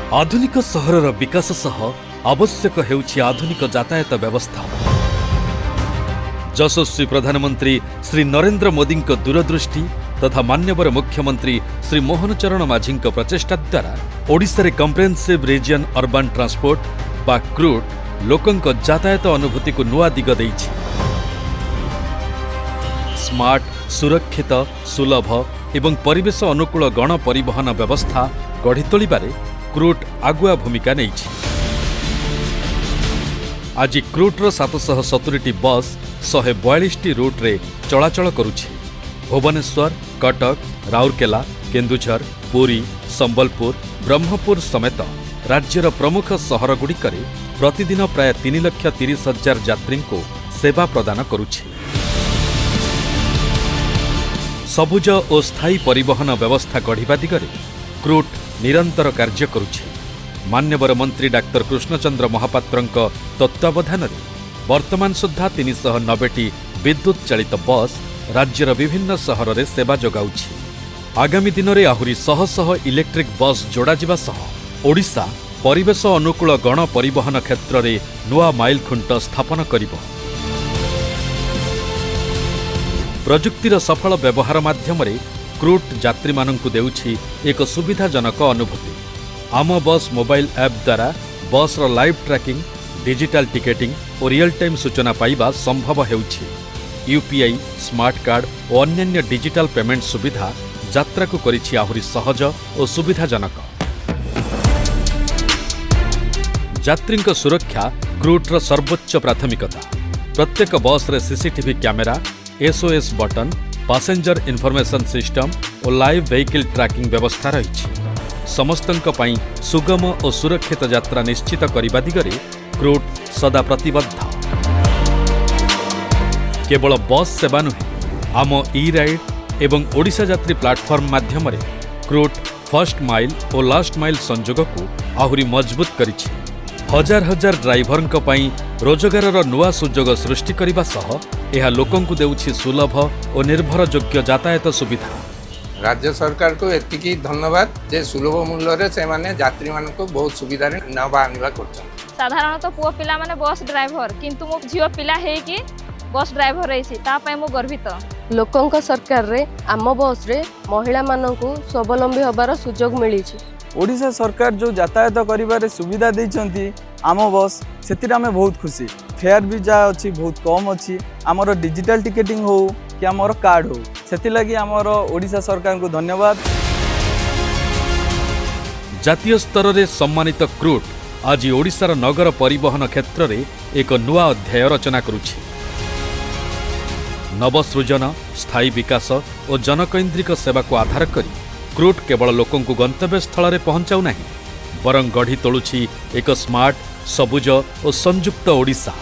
ଆଧୁନିକ ସହରର ବିକାଶ ସହ ଆବଶ୍ୟକ ହେଉଛି ଆଧୁନିକ ଯାତାୟାତ ବ୍ୟବସ୍ଥା। ଯଶସ୍ୱୀ ପ୍ରଧାନମନ୍ତ୍ରୀ ଶ୍ରୀ ନରେନ୍ଦ୍ର ମୋଦିଙ୍କ ଦୂରଦୃଷ୍ଟି ତଥା ମାନ୍ୟବର ମୁଖ୍ୟମନ୍ତ୍ରୀ ଶ୍ରୀ ମୋହନ ଚରଣ ମାଝୀଙ୍କ ପ୍ରଚେଷ୍ଟା ଦ୍ୱାରା ଓଡ଼ିଶାରେ କମ୍ପ୍ରେହେନ୍ସିଭ୍ ରିଜିଅନ୍ ଅର୍ବାନ୍ ଟ୍ରାନ୍ସପୋର୍ଟ ବା କ୍ରୁଟ୍ ଲୋକଙ୍କ ଯାତାୟାତ ଅନୁଭୂତିକୁ ନୂଆ ଦିଗ ଦେଇଛି। ସ୍ମାର୍ଟ, ସୁରକ୍ଷିତ, ସୁଲଭ ଏବଂ ପରିବେଶ ଅନୁକୂଳ ଗଣପରିବହନ ବ୍ୟବସ୍ଥା ଗଢ଼ି ତୋଳିବାରେ କ୍ରୁଟ୍ ଆଗୁଆ ଭୂମିକା ନେଇଛି। ଆଜି କ୍ରୁଟ୍ର 770ଟି ବସ୍ 142ଟି ରୁଟ୍ରେ ଚଳାଚଳ କରୁଛି। ଭୁବନେଶ୍ୱର, କଟକ, ରାଉରକେଲା, କେନ୍ଦୁଝର, ପୁରୀ, ସମ୍ବଲପୁର, ବ୍ରହ୍ମପୁର ସମେତ ରାଜ୍ୟର ପ୍ରମୁଖ ସହରଗୁଡ଼ିକରେ ପ୍ରତିଦିନ ପ୍ରାୟ 3,30,000 ଯାତ୍ରୀଙ୍କୁ ସେବା ପ୍ରଦାନ କରୁଛି। ସବୁଜ ଓ ସ୍ଥାୟୀ ପରିବହନ ବ୍ୟବସ୍ଥା ଗଢ଼ିବା ଦିଗରେ କ୍ରୁଟ୍ ନିରନ୍ତର କାର୍ଯ୍ୟ କରୁଛି। ମାନ୍ୟବର ମନ୍ତ୍ରୀ ଡାକ୍ତର କୃଷ୍ଣଚନ୍ଦ୍ର ମହାପାତ୍ରଙ୍କ ତତ୍ତ୍ୱାବଧାନରେ ବର୍ତ୍ତମାନ ସୁଦ୍ଧା 390ଟି ବିଦ୍ୟୁତ୍ ଚାଳିତ ବସ୍ ରାଜ୍ୟର ବିଭିନ୍ନ ସହରରେ ସେବା ଯୋଗାଉଛି। ଆଗାମୀ ଦିନରେ ଆହୁରି ଶହ ଶହ ଇଲେକ୍ଟ୍ରିକ୍ ବସ୍ ଯୋଡ଼ାଯିବା ସହ ଓଡ଼ିଶା ପରିବେଶ ଅନୁକୂଳ ଗଣପରିବହନ କ୍ଷେତ୍ରରେ ନୂଆ ମାଇଲଖୁଣ୍ଟ ସ୍ଥାପନ କରିବ। ପ୍ରଯୁକ୍ତିର ସଫଳ ବ୍ୟବହାର ମାଧ୍ୟମରେ କ୍ରୁଟ୍ ଯାତ୍ରୀମାନଙ୍କୁ ଦେଉଛି ଏକ ସୁବିଧାଜନକ ଅନୁଭୂତି। ଆମ ବସ୍ ମୋବାଇଲ ଆପ୍ ଦ୍ୱାରା ବସ୍ର ଲାଇଭ୍ ଟ୍ରାକିଂ, ଡିଜିଟାଲ ଟିକେଟିଂ ଓ ରିଅଲ୍ ଟାଇମ୍ ସୂଚନା ପାଇବା ସମ୍ଭବ ହେଉଛି। ୟୁପିଆଇ, ସ୍ମାର୍ଟ କାର୍ଡ ଓ ଅନ୍ୟାନ୍ୟ ଡିଜିଟାଲ ପେମେଣ୍ଟ ସୁବିଧା ଯାତ୍ରାକୁ କରିଛି ଆହୁରି ସହଜ ଓ ସୁବିଧାଜନକ। ଯାତ୍ରୀଙ୍କ ସୁରକ୍ଷା କ୍ରୁଟ୍ର ସର୍ବୋଚ୍ଚ ପ୍ରାଥମିକତା। ପ୍ରତ୍ୟେକ ବସ୍ରେ CCTV camera, SOS button, passenger information system ଓ ଲାଇଭ୍ ଭେହିକିଲ୍ ଟ୍ରାକିଂ ବ୍ୟବସ୍ଥା ରହିଛି। ସମସ୍ତଙ୍କ ପାଇଁ ସୁଗମ ଓ ସୁରକ୍ଷିତ ଯାତ୍ରା ନିଶ୍ଚିତ କରିବା ଦିଗରେ କ୍ରୁଟ୍ ସଦା ପ୍ରତିବଦ୍ଧ। କେବଳ ବସ୍ ସେବା ନୁହେଁ, ଆମ ଇ ରାଇଡ୍ ଏବଂ ଓଡ଼ିଶା ଯାତ୍ରୀ ପ୍ଲାଟଫର୍ମ ମାଧ୍ୟମରେ କ୍ରୁଟ୍ ଫର୍ଷ୍ଟ ମାଇଲ୍ ଓ ଲାଷ୍ଟ ମାଇଲ୍ ସଂଯୋଗକୁ ଆହୁରି ମଜବୁତ କରିଛି। ହଜାର ହଜାର ଡ୍ରାଇଭରଙ୍କ ପାଇଁ ରୋଜଗାରର ନୂଆ ସୁଯୋଗ ସୃଷ୍ଟି କରିବା ସହ ଏହା ଲୋକଙ୍କୁ ଦେଉଛି ସୁଲଭ ଓ ନିର୍ଭରଯୋଗ୍ୟ ଯାତାୟାତ ସୁବିଧା। ରାଜ୍ୟ ସରକାରକୁ ଏତିକି ଧନ୍ୟବାଦ ଯେ ସୁଲଭ ମୂଲ୍ୟରେ ସେମାନେ ଯାତ୍ରୀମାନଙ୍କୁ ବହୁତ ସୁବିଧାରେ ନେବା ଆଣିବା କରୁଛନ୍ତି। ସାଧାରଣତଃ ପୁଅ ପିଲାମାନେ ବସ୍ ଡ୍ରାଇଭର, କିନ୍ତୁ ମୁଁ ଝିଅ ପିଲା ହେଇକି ବସ୍ ଡ୍ରାଇଭର ହେଇଛି, ତା ପାଇଁ ମୁଁ ଗର୍ବିତ। ଲୋକଙ୍କ ସରକାରରେ ଆମ ବସ୍ରେ ମହିଳାମାନଙ୍କୁ ସ୍ୱାବଲମ୍ବୀ ହେବାର ସୁଯୋଗ ମିଳିଛି। ଓଡ଼ିଶା ସରକାର ଯେଉଁ ଯାତାୟାତ କରିବାରେ ସୁବିଧା ଦେଇଛନ୍ତି ଆମ ବସ୍, ସେଥିରେ ଆମେ ବହୁତ ଖୁସି। ଫେୟାର ବି ଯାହା ଅଛି ବହୁତ କମ୍ ଅଛି। ଆମର ଡିଜିଟାଲ ଟିକେଟିଂ ହଉ କି ଆମର କାର୍ଡ଼ ହଉ, ସେଥିଲାଗି ଆମର ଓଡ଼ିଶା ସରକାରଙ୍କୁ ଧନ୍ୟବାଦ। ଜାତୀୟ ସ୍ତରରେ ସମ୍ମାନିତ କ୍ରୁଟ୍ ଆଜି ଓଡ଼ିଶାର ନଗର ପରିବହନ କ୍ଷେତ୍ରରେ ଏକ ନୂଆ ଅଧ୍ୟାୟ ରଚନା କରୁଛି। ନବସୃଜନ, ସ୍ଥାୟୀ ବିକାଶ ଓ ଜନକୈନ୍ଦ୍ରିକ ସେବାକୁ ଆଧାର କରି କ୍ରୁଟ୍ କେବଳ ଲୋକଙ୍କୁ ଗନ୍ତବ୍ୟସ୍ଥଳରେ ପହଞ୍ଚାଉ ନାହିଁ, ବରଂ ଗଢ଼ି ତୋଳୁଛି ଏକ ସ୍ମାର୍ଟ, ସବୁଜ ଓ ସଂଯୁକ୍ତ ଓଡ଼ିଶା।